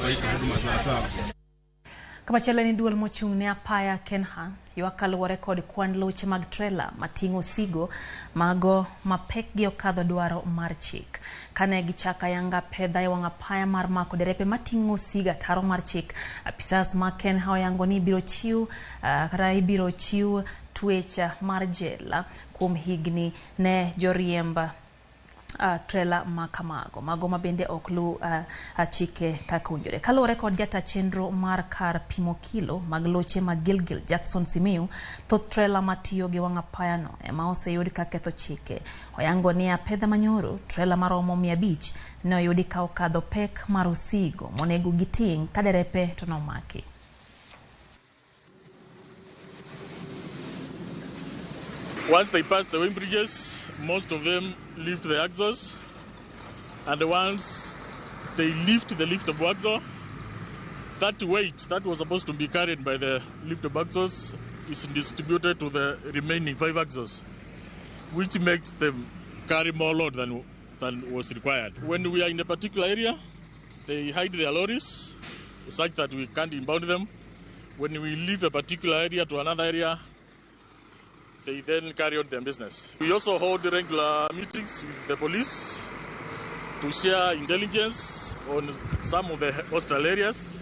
Tukaita huduma sawasawa. Kamachielo en duol mochung' ne apaya KENHA ywak kaluwore kod kwan loche mag trela mating'o osigo mago ma pekgi okadho dwaro mar chik. Kane gichako ayanga pedha e wang' apaya mar mako derepe mating'o osigo ataro mar chik, apisas mag KENHA oyango ni ibiro chiw kata ibiro chiw twech mar jela kuom higni ne joriemb trela ma kamago, mago ma bende ok luw chike kaka owinjore. Kaluwore kod jata chenro mar kar pimo kilo mag loche mag Gilgil Jackson Simiyu, thoth trela matiyo gi wang' apayano ema oseyud ka ketho chike. Oyango ni apedha manyoro, trela maromo 500 ne oyudi ka okadho pek mar osigo monego giting' ka derepe to nomaki. Once they pass the weighbridges, most of them lift the axles, and once they lift the lift of axle, that weight that was supposed to be carried by the lift of axles is distributed to the remaining 5 axles, which makes them carry more load than was required. When we are in a particular area, they hide their lorries such that we can't impound them. When we leave a particular area to another area, they then carry on their business. We also hold regular meetings with the police to share intelligence on some of the hostile areas.